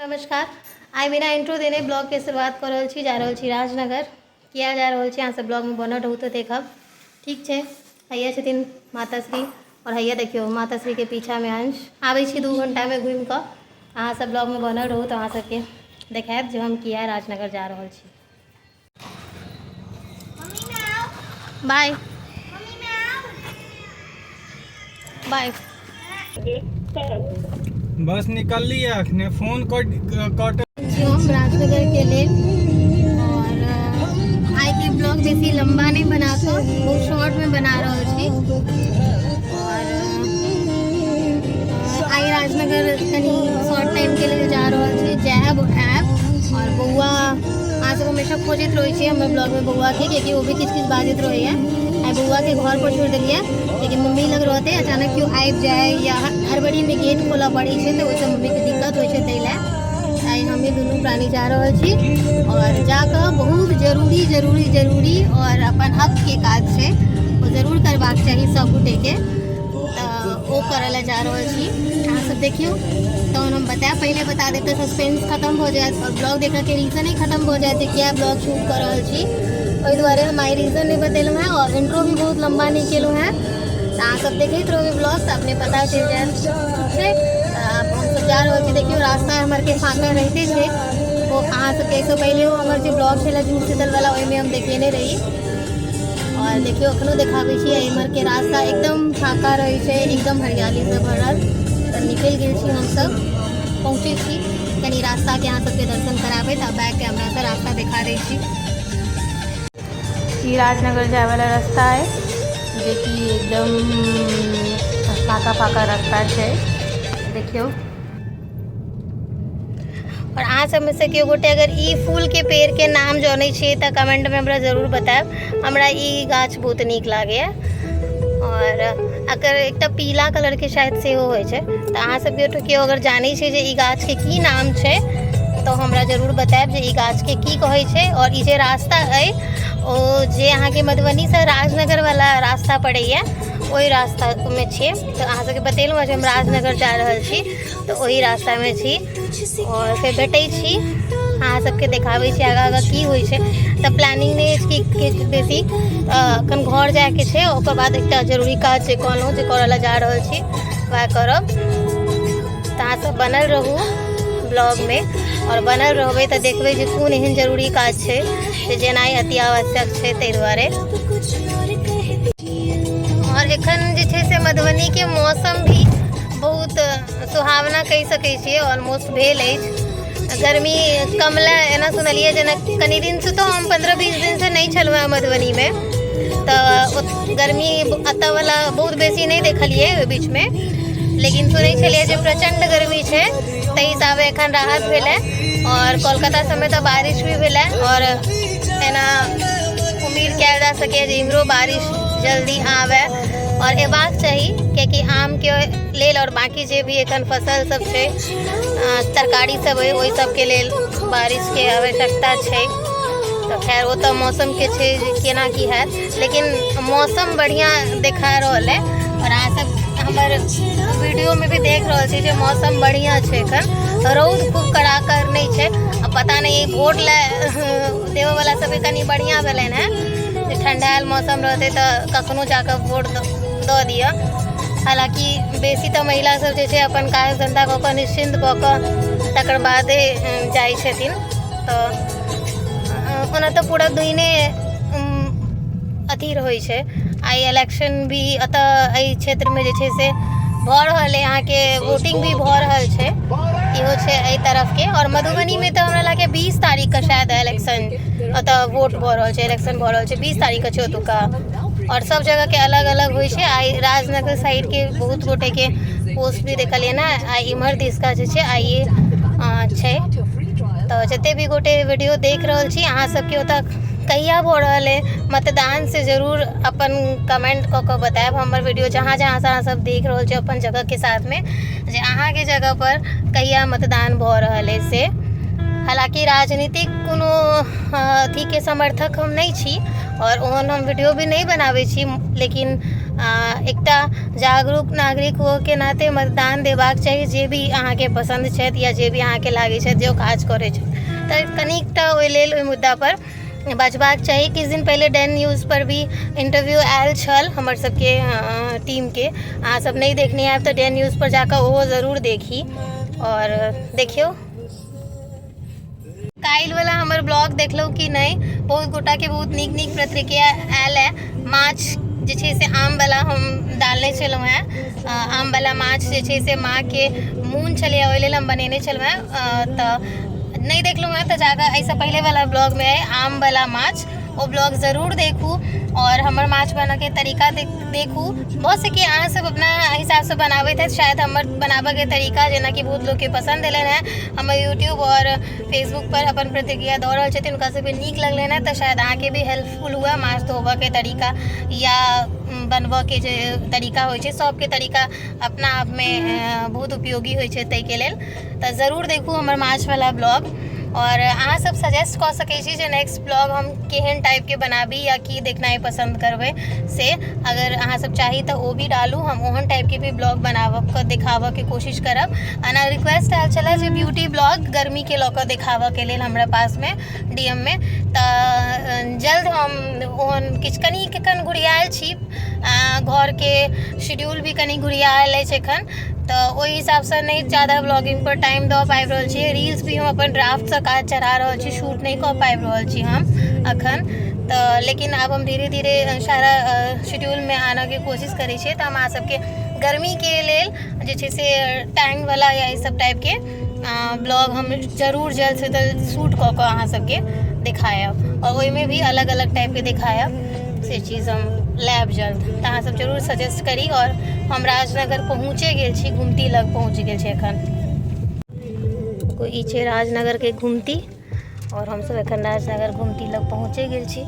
नमस्कार। आइ बिना इंट्रो देने ब्लॉग के शुरुआत कर रहल छी। जा रहल छी राजनगर। किया जा रहल छी, अहाँ सब ब्लॉग में बनल रहू तऽ देखब। ठीक छै। हैया छथिन माताश्री और हैया देखियौ माताश्री के पीछा में अंश। आबै छी 2 घंटा में घुमि कऽ। अहाँ सब ब्लॉग में बनल रहू तऽ अहाँ सबके देखायब जे हम किया राजनगर जा रहल छी। बाय बाय। बस निकलली है अखने, फोन कट कट। हम राजनगर के लेल और आइ के ब्लॉग बेसी लंबा नहीं बना कऽ बहुत शॉर्ट में बना रहल छी। और आइ राजनगर कनी शॉर्ट टाइम के लेल जा रहल छी, जायब आयब। और बौआ अहाँ सब हमेशा खोजैत रहै छी हमर ब्लॉग में बौआ के, कियाकि ओ भी किछु किछु बाजैत रहैया। आइ बौआ के घर पर छोड़ि देलियै, लेकिन मम्मी लग रहतै, अचानक केओ आबि जाय या हड़बड़ी में गेट खोलऽ पड़ै छै तऽ ओहिसँ मम्मीके दिक्कत होइ छै, ताहि लए आइ हमे दुनू प्राणी जा रहल छी। और जाकऽ बहुत जरूरी जरूरी जरूरी और अपन हक के काज छै, ओ जरूर करबाक चाही सब गोटेके, तऽ ओ करऽ लए जा रहल छी। अहाँ सब देखियौ तहन हम बतायब। पहिले बता देब तऽ सस्पेंस खत्म भऽ जायत और ब्लॉग देखऽके रीजन ही खत्म भऽ जायत जे किया ब्लॉग शूट कऽ रहल छी। ओहि दुआरे हम आइ रीजन नहि बतेलहुँ हेँ और इंट्रो भी बहुत लम्बा नहि केलहुँ हेँ। तऽ अहाँ सब देखैत रहबै ब्लॉग तऽ अपने पता चलि जायत। ठीक छै, तऽ आब हमसब जा रहल छी। देखियौ रास्ता हमर के फाँका रहिते छै। ओ अहाँ सबके एहिसँ पहिले हमर जे ब्लॉग छलै जुड़ शीतल वाला, ओहिमे हम देखेने रही। और देखियौ अखनो देखाबै छी, एम्हर के रास्ता एकदम फाँका रहै छै, एकदम हरियालीसँ भरल। तऽ निकलि गेल छी हमसब, पहुँचै छी कनी रास्ताके अहाँ सबके दर्शन कराबैत आ बैक कैमरासँ रास्ता देखा दै छी। ई राजनगर जायवला रास्ता है, जेकि एकदम फाँका फाँका रास्ता छै। देखियौ। और अहाँ सब में से केओ गोटे अगर ई फूल के पेड़ के नाम जानै छियै तऽ कमेंट में हमरा जरूर बतायब। हमरा ई गाछ बहुत नीक लागैया। और अगर एकटा पीला कलर के शायद सेहो होइ छै, तऽ अहाँ सब केओ अगर जानै छियै जे ई गाछ के की नाम छै तऽ हमरा जरूर बतायब जे ई गाछ के की कहै छै। और ई जे रास्ता अइ ओ जे अहाँके मधुबनी से राजनगर वाला रास्ता पड़ैया ओहि रास्ता में छियै। तऽ अहाँ सबके बतेलहुँ जे हम राजनगर जा रहल छी, तऽ ओहि रास्ता में छी। और फेर भेटै छी, अहाँ सबके देखाबै छी आगाँ आगाँ की होइ छै। तऽ प्लानिंग नहि अछि कि किछु बेसी, एखन घर जायके छै, ओकर बाद एकटा जरूरी काज छै कहलहुँ जे करऽ लए जा रहल छी, वएह करब। तऽ अहाँ सब बनल रहू ब्लॉगमे और बनल रहबै तऽ देखबै जे कोन एहन जरूरी काज छै जे जेनाइ अति आवश्यक छै, ताहि दुआरे। और एखन जे छै से मधुबनीके मौसम भी बहुत सुहावना कहि सकै छियै, ऑलमोस्ट भेल अछि। गर्मी कमला एना सुनलियै जेना कनि दिनसँ तऽ हम 15-20 दिनसँ नहि छलहुँ हेँ मधुबनीमे, तऽ गर्मी एतऽवला बहुत बेसी नहि देखलियै ओहि बीचमे, लेकिन सुनै छलियै जे प्रचण्ड गर्मी छै, ताहि हिसाबे एखन राहत भेलै। और कोलकाता सबमे तऽ बारिश भी भेलै और एना उम्मीद कयल जा सकैए जे इम्हरो बारिश जल्दी आबै और एबाक चाही, कियाकि आमके लेल और बाकी जे भी एखन फसल सब छै, तरकारी सब है, ओहि सबके लेल बारिशके आवश्यकता छै। तऽ खैर ओ तऽ मौसमके छै जे केना की हैत, लेकिन मौसम बढ़िआँ देखा रहल है। और अहाँ सब हमर वीडियोमे भी देख रहल छी जे मौसम बढ़िआँ छै, एखन रौद खूब कड़ाकर नहि छै। आ पता नहि वोट लए देबऽवला सबके कनि बढ़िआँ भेलनि हेँ जे ठण्डायल मौसम रहतै तऽ कखनो जाकऽ वोट दऽ दिअ। हालाँकि बेसी तऽ महिला सब जे छै अपन काज धन्धा कऽ कऽ निश्चिन्त भऽ कऽ तकर बादे जाइ छथिन। तऽ ओना तऽ पूरा दिने अथी रहै छै। आइ इलेक्शन भी एतऽ एहि क्षेत्रमे जे छै से भऽ रहल अइ, अहाँके वोटिंग भी भऽ रहल छै, इहो छै एहि तरफके। आओर मधुबनीमे तऽ हमरा लागैए 20 तारीखके शायद इलेक्शन ओतऽ वोट भऽ रहल छै, इलेक्शन भऽ रहल छै, 20 तारीखके छै ओतुका। आओर सब जगहके अलग अलग होइ छै। आइ राजनगर साइडके बहुत गोटेके पोस्ट भी देखलियै ने, आइ इम्हर दिसका जे छै आइए छै। तऽ जते भी गोटे वीडियो देख रहल छी, अहाँ सबके ओतऽ कहिया भऽ रहल अइ मतदान से जरूर अपन कमेंट कऽ कऽ बतायब। हमर वीडियो जहाँ जहाँ से अहाँ सब देख रहल छी अपन जगहके साथमे जे अहाँके जगह पर कहिया मतदान भऽ रहल अइ से। हालाँकि राजनीतिक कोनो अथीके समर्थक हम नहि छी और ओहन हम वीडियो भी नहि बनाबै छी, लेकिन एकटा जागरूक नागरिक होइके नाते मतदान देबाक चाही जे भी अहाँके पसन्द छथि या जे भी अहाँके लागै छथि जे ओ काज करै छथि। तऽ कनिकटा ओहि लेल ओहि मुद्दापर बजबाक चाही। किछु दिन पहिले डेन न्यूजपर भी इंटरव्यू आयल छल हमर सबके टीमके। अहाँ सब नहि देखने हैब तऽ डेन न्यूजपर जाकऽ ओहो जरूर देखी। आओर देखियौ काल्हिवला हमर ब्लॉग देखलहुँ कि नहि? बहुत गोटाके बहुत नीक नीक प्रतिक्रिया आयल है। माछ जे छै से आमवला हम डालने छलहुँ हेँ। आमवला माछ जे छै से माँके मोन छलैए, ओहि लेल हम बनेने छलहुँ हेँ। तऽ नहि देखलहुँ हेँ तऽ जाकऽ एहिसँ पहिलेवला ब्लॉगमे अइ आमवला माछ, ओ ब्लॉग जरूर देखू आओर हमर माछ बनऽके तरीका देखू। भऽ सकैए अहाँ सब अपना हिसाबसँ बनाबैत हैत, शायद हमर बनाबऽके तरीका जेनाकि बहुत लोकके पसन्द एलनि हेँ, हमर यूट्यूब आओर फेसबुकपर अपन प्रतिक्रिया दऽ रहल छथिन, हुनका सबके नीक लगलनि हेँ, तऽ शायद अहाँके भी हेल्पफुल हुअए माछ धोबऽके तरीका या बनबऽके जे तरीका होइ छै। सबके तरीका अपना आपमे बहुत उपयोगी होइ छै, ताहिके लेल तऽ जरूर देखू हमर माछवला ब्लॉग। आओर अहाँ सब सजेस्ट कऽ सकै छी जे नेक्स्ट ब्लॉग हम केहन टाइपके बनाबी या की देखनाइ पसन्द करबै, से अगर अहाँ सब चाही तऽ ओ भी डालू, हम ओहन टाइपके भी ब्लॉग बनाबऽके देखाबऽके कोशिश करब। एना रिक्वेस्ट आयल छलै जे ब्यूटी ब्लॉग गर्मीके लऽ कऽ देखाबऽके लेल हमरा पासमे डी एम मे, तऽ जल्द हम ओहन किछु कनि एखन घुरियाएल छी, घरके शेड्यूल भी कनि घुरियाएल अछि एखन, तऽ ओहि हिसाबसँ नहि जादा ब्लॉगिंग पर टाइम दऽ पाबि रहल छियै। रील्स भी हम अपन ड्राफ्टसँ काज चला रहल छी, शूट नहि कऽ पाबि रहल छी हम एखन तऽ। लेकिन आब हम धीरे धीरे सारा शेड्यूलमे आनऽके कोशिश करै छियै, तऽ हम अहाँ सबके गर्मीके लेल जे छै से टाइमवला या ई सब टाइपके ब्लॉग हम जरूर जल्दसँ जल्द शूट कऽ कऽ अहाँ सबके देखायब आओर ओहिमे भी अलग अलग टाइपके देखायब, से चीज हम लायब जल्द। तऽ अहाँ सब जरूर सजेस्ट करी। आओर हम राजनगर पहुँचे गेल छी, घुमती लग पहुँच गेल छी एखन। ई छै राजनगरके घुमती आओर हमसब एखन राजनगर घुमती लग पहुँचे गेल छी।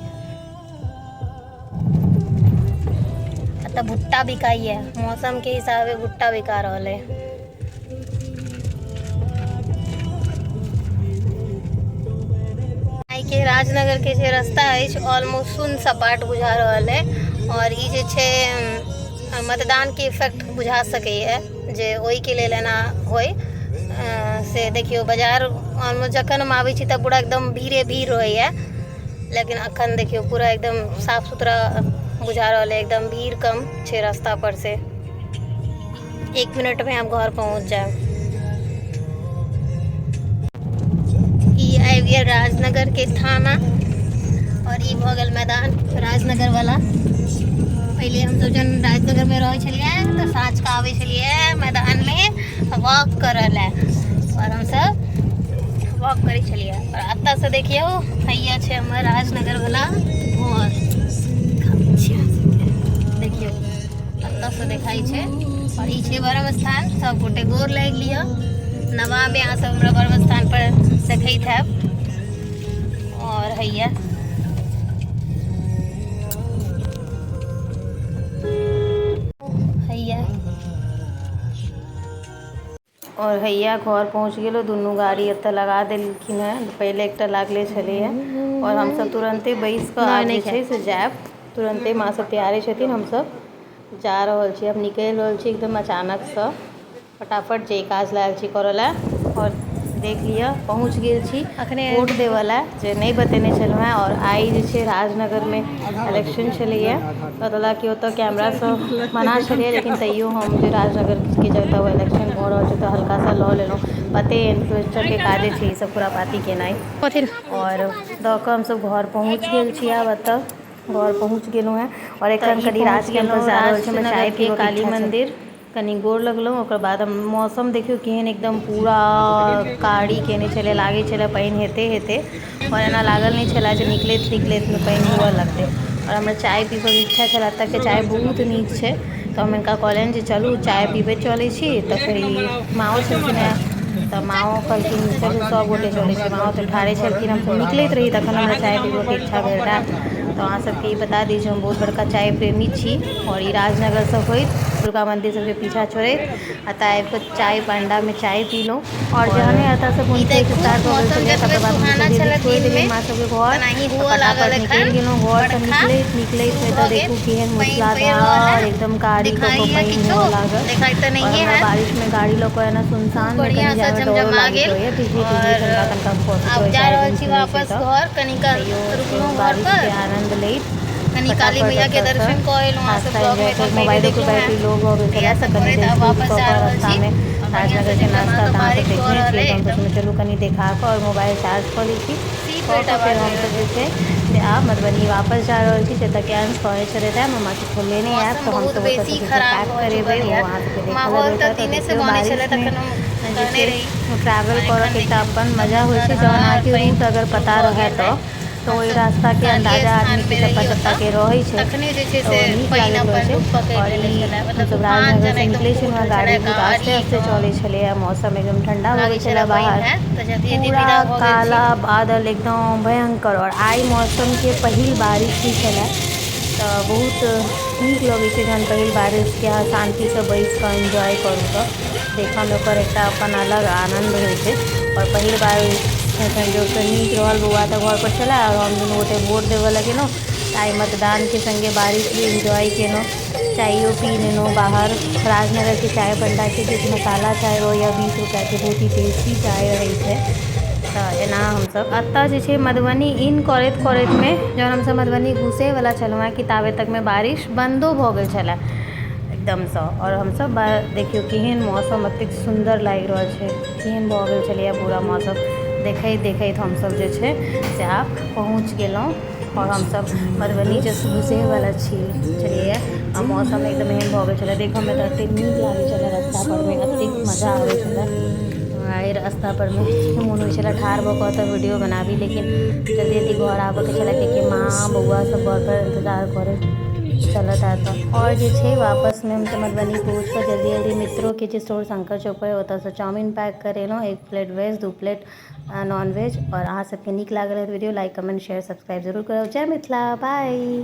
एतऽ भुट्टा बिकाइए, मौसमके हिसाबे भुट्टा बिका रहल है। आइके राजनगर के जे रास्ता अछि ऑलमोस्ट सुन सपाट बुझा रहल है और ई जे छै मतदान के इफेक्ट बुझा सकैए जे ओहिके लेल एना होइ से। देखियौ बाजार ऑलमोस्ट जखन हम आबै छी तऽ पूरा एकदम भीड़े भीड़ रहैए, लेकिन अखन देखियौ पूरा एकदम साफ सुथरा बुझा रहल है, एकदम भीड़ कम छै रास्ता पर से। 1 मिनट में हम घर पहुंच जायब। ई आबि गेल राजनगर के थाना और ई भऽ गेल मैदान राजनगर वाला। पहिले हम सब जहन राजनगर में रहै छलियै तऽ साँझ के आबै छलियै मैदान में वॉक करऽ लए और हमसब वॉक करै छलियै। और एतऽ से देखियौ हैया छै हमर राजनगर वाला घर, देखियौ एतऽसँ देखाइ छै। आओर ई छै ब्रह्म स्थान। सब गोटे गोर लागि लिअ नवामे, अहाँ सब हमरा ब्रह्म स्थान पर देखैत हैब। आओर हैया हैया और हैया घर पहुँच गेलहुँ। दुनू गाड़ी एतऽ लगा देलखिन हेँ, पहिले एकटा लागले छलैए और हमसब तुरन्ते बैस कऽ आब जे छै से जायब तुरन्ते। माँ सब तैयारे छथिन, हमसब जा रहल छी, आब निकलि रहल छी एकदम अचानकसँ फटाफट जे काज लागल छी करऽ लए। आओर देख लिअ पहुँच गेल छी वोट देबऽ लए जे नहि बतेने छलहुँ हेँ। आओर आइ जे छै राजनगरमे इलेक्शन छलैए, हालाँकि ओतऽ कैमरासँ मना छलैए, लेकिन तैयो हम जे राजनगरके जतऽ इलेक्शन भऽ रहल छै ओतऽ हल्का सा लऽ लेलहुँ। पते इन्फ्लुएंसरके काजे छै ई सब खुरापाती केनाइ। आओर दऽ कऽ हमसब घर पहुँच गेल छी, आब एतऽ घर पहुँच गेलहुँ हेँ आओर एखन कनि राज कैम्पस जा रहल छी, हमरा चाय पीबऽके काली मंदिर कनि गोर लगलहुँ। ओकर बाद हम मौसम देखियौ केहन एकदम पूरा कारी केने छलै, लागै छलै पानि हेतै हेतै आओर एना लागल नहि छलै जे निकलैत निकलैतमे पानि हुअ लगतै। आओर हमरा चाय पीबऽके इच्छा छलै, एतऽके चाय बहुत नीक छै, तऽ हम हिनका कहलियनि जे चलू चाय पीबै चलै छी। तऽ फेर ई माँओ छलखिन हेँ, तऽ माँओ कहलखिन चलू सब गोटे चलै छी। माँओ तऽ ठाढ़े छलखिन, हमसब निकलैत रही तखन हमरा चाय पीबऽके इच्छा भेल रहए। तऽ अहाँ सबके ई बता दी जे हम बहुत बड़का चाय प्रेमी छी। आओर ई राजनगरसँ होइत दुर्गा मंदिर सबके पीछा छोड़ैत एतऽ आबि कऽ चाय पंडामे चाय पीलहुँ। आओर जहने एतऽसँ ई घुमिके देखू स्टार्ट भऽ गेल मौसम छलै, जतबे तकर बाद सुहाना हमसब जे छलै छोड़ि देलियै दिनमे माँ सबके घर, तेनाही तऽ हुअ लागल फटाफट एखन निकलि गेलहुँ घरसँ। बरखा निकलैत निकलैत शुरू तऽ भऽ गेल। देखू केहन पानि पड़ि रहल मूसलाधार है, एकदम कारी कऽ कऽ देखाइए पानि किछो? हुअ लागल। देखाइ तऽ आओर नहिए हमरा है। बारिशमे गाड़ी लऽ कऽ एना खूब सुनसानमे कनि बढ़िआँसँ जायमे डरो झमझमा लागैत गेल। रहैए, बिजली तिजली आओर कनिका कनिका खसैत आब रहै जा छै, रहल आइ छी सुनै छै वापस तऽ घर। कनि काल तैयो रुकलहुँ घर बारिशके पर, आनन्द लैत कनि काली फटाफट मैयाके ओतऽसँ दर्शन कऽ एलहुँ। अहाँसभ नाश्ता ब्लॉगमे एन्जॉय एखन कर, पहिले मोबाइलोके देखलहुँ हेँ। बैटरी लो भऽ गेल इएह छलै तऽ सब कनि करैत देर आब शूट वापस कऽ जा कऽ रहल छी। रास्तामे आओर बढ़िआँसँ राजनगरके झमझमा नाश्ता कऽ तऽ अहाँसभ बारिश भऽ देखने रहल छियै, अइ तऽ हम एकदम सोचलहुँ चलू कनि देखा कऽ आओर मोबाइल चार्ज कऽ लै छी। सीट कऽ बेल्ट कऽ फेर आवाज होइ हमसभ रहल जे अइ। छै से आब मधुबनी वापस जा रहल छी, जतऽ कि अंश कहै छलथि हे मम्माके खोलले नहि आयब, मौसम तऽ बहुत हमसभ ओतऽसँ बेसी किछो खराब पैक भऽ करेबै, चुकल ओ यए। अहाँ सभके देखऽ लए माहौल तऽ भेटत। आओर दिनेसँ देखियौ बनै छलै बारिशमे तखन हम जे कहने छै रही, ट्रैवल आओर एखन करऽके एकटा देखियौ अपन एकदम मजा होइ छै, जहन मूसलाधार अहाँके पानि रूट अगर शुरू पता भऽ रहै गेल अइ। तऽ ओहि हमसभ रास्ताके कालिए अन्दाजा आदमीके स्थानमे चप्पा रही ओतऽ, चप्पाके रहै छै, तखने जे छै तऽ से ओ नीक पानि लागैत रहै अपन छै। रूप पकड़ि आओर लेने ई छलै, मतलब हमसभ तूफान राजनगरसँ जेना एकदम निकलै खूब छलहुँ हेँ, उठल गाड़ी छलै बहुत गाड़ी आस्ते आस्ते एकदम चलै छलैए, मौसम एकदम ठण्डा भऽ लागै गेल छलै छलै पानि बाहर, हैत तऽ जल्दी जल्दी पूरा विदा भऽ गेल छी। काला बादल एकदम भयङ्कर। आओर आइ मौसमके पहिल बारिश भी छलै, तऽ बहुत नीक लगै छै जहन पहिल बारिशके अहाँ शान्तिसँ बैसि कऽ एन्जॉय करू, तऽ देखऽमे ओकर एकटा अपन अलग आनन्द होइ छै। आओर पहिल बारिश संजोगसँ नीक रहल, बौआ तऽ घरपर छलै आओर हम दुनू गोटे वोट देबऽ लए गेलहुँ, तऽ आइ मतदानके सङ्गे बारिश भी एन्जॉय केलहुँ, चाइयो पी लेलहुँ बाहर। राजनगरके चाय भण्डारके जे मसाला चाय रहैए 20 रुपैआके, बहुत ही टेस्टी चाय रहै छै। तऽ एना हमसभ एतऽ जे छै मधुबनी इन करैत करैतमे जहन हमसभ मधुबनी घुसैवला छलहुँ हेँ कि ताबे तकमे बारिश बन्दो भऽ गेल छलै एकदमसँ। आओर हमसभ देखियौ केहन मौसम एतेक सुन्दर लागि रहल छै, केहन भऽ गेल छलैए पूरा मौसम। देखैत देखैत हमसभ जे छै से आब पहुँच गेलहुँ आओर हमसभ मधुबनी जस्ट घुसैवला छी छलियै आ मौसम एकदम एहन भऽ गेल छलै, देखऽमे तऽ एतेक नीक लागै छलै, रास्ता परमे एतेक मजा आबै छलै। एहि रास्ता परमे मोन होइ छलै ठाढ़ भऽ कऽ ओतऽ वीडियो बनाबी, लेकिन जल्दी जल्दी घर आबऽके छलै कियाकि माँ बौआ सब घरपर इन्तजार करै चलत तऽ। आओर जे छै वापसमे हमसब मधुबनी पहुँच कऽ जल्दी जल्दी मित्रोके जे स्टोर शंकर चौक पर ओतऽसँ चाउमिन पैक करेलहुँ, 1 plate veg 2 plate non veg. आओर अहाँ सबके नीक लागल है video like comment share subscribe जरूर करब। जय मिथिला, बाय।